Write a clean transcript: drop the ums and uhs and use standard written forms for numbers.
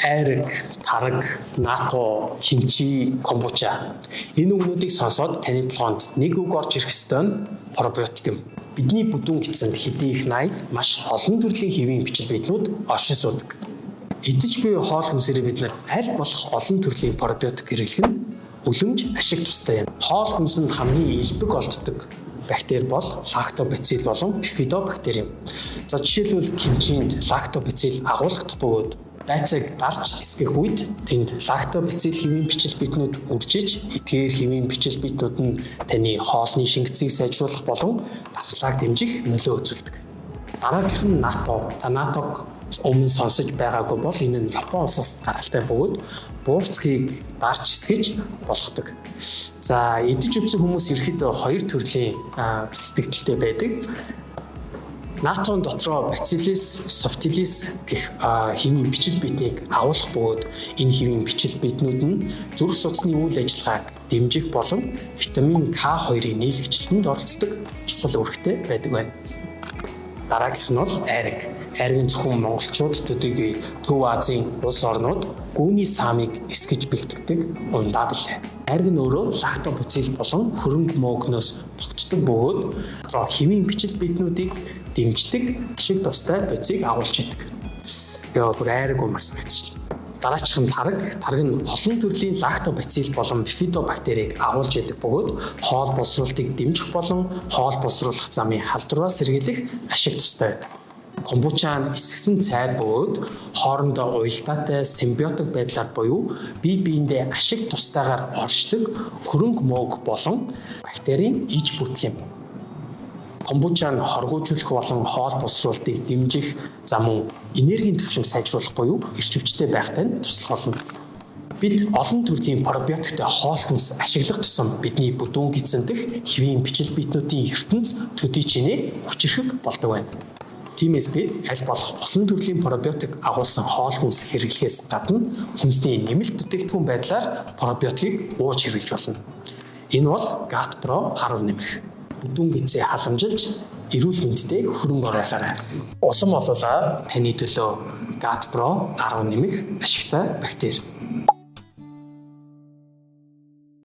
Айраг, тараг, НАТО, кимчи, комбуча. Энэ үгнүүдийг сонсоод таны толгойд нэг үг орж ирэх ёстой нь пробиотик юм. Бидний бүдүүн гидсэнд хэдий их 80-д маш олон төрлийн хэвийн бичил биетнүүд оршин суудаг. Идэж буй хоол хүнсээрээ бид нар аль болох олон төрлийн пробиотик хэрэглэх нь үлэмж ашиг тустай юм. Хоол хүнсэнд хамгийн элбэг олддог бактери бол лактобацил болон бифидобактери юм. За, жишээлбэл, кимчинд лактобацил агуулгадах бөгөөд байцааг дарж эсгэх үед тэнд лактобацил хэвийн бичил биетнүүд үржиж, эдгээр хэвийн бичил биетнүүд нь таны хоолны шингэцийг сайжруулах болон дархлааг дэмжих нөлөө үзүүлдэг. Дараагийнх нь НАТО. Та НАТО-г өмнө сонсож байгаагүй бол энэ нь Япон улсаас гаралтай бөгөөд буурцгийг дарж эсгэж болгодог. За, идэж өвсөн хүмүүс ерөөхдөө хоёр төрлийн сэтгэгдэлтэй байдаг. НАТО-н дотроо Bacillus subtilis гэх хэвийн бичил биетнийг агуулах бөгөөд энэ хэвийн бичил биетнүүд нь зүрх судасны үйл ажиллагааг дэмжих болон витамин К2-ын нийлэгчлэлтэнд оролцдог чухал үүрэгтэй байдаг байна. Дараагийнх нь бол айраг. Айраг нь зөвхөн монголчууд төдийгүй Төв Азийн улс орнууд гүүний саамыг эсгэж бэлтгэдэг ундаа билээ. Айраг нь өөрөө лактобацил болон хөрөнгө мөөгнөөс тогтдог бөгөөд хэвийн бичил биетнүүдийг дэмждэг ашиг тустай бодисыг агуулж байдаг. Яа, бүр айраг уумар санагдчихлаа. Дараачих нь тараг. Тараг нь олон төрлийн лактобацил болон бифидобактерийг агуулж байдаг бөгөөд хоол боловсруулалтыг дэмжих болон хоол боловсруулах замын халдвараас сэргийлэх ашиг тустай байдаг. Комбуча нь эсгэсэн цай бөгөөд хоорондоо уялдаатай симбиотик байдлаар буюу бие биендээ ашиг тустайгаар оршдог хөрөнгө мөөг болон бактерийн иж бүтэл юм. Комбуча нь хоргуужуулах болон хоол боловсруулалтыг дэмжих, за мөн энергийн түвшинг сайжруулах буюу эрч хүчтэй байхтай нь туслах болно. Бид олон төрлийн пробиотиктой хоол хүнс ашиглах тусам бидний бүдүүн гидсэн дэх хэвийн бичил биетнүүдийн ертөнц төдий чинээ хүчирхэг болдог байна. Тиймээс бид аль болох олон төрлийн пробиотик агуулсан хоол хүнс хэрэглэхээс гадна хүнсний нэмэлт бүтээгдэхүүн байдлаар пробиотикийг ууж хэрэглэж болно. Энэ бол Gut Pro 10 нэмэх. Бүдүүн гидсээ халамжилж, эрүүл мэндтэй хөрөнгө оруулаарай. Улам олуулаа таны төлөө Gut Pro 10 нэмэх ашигтай бактери.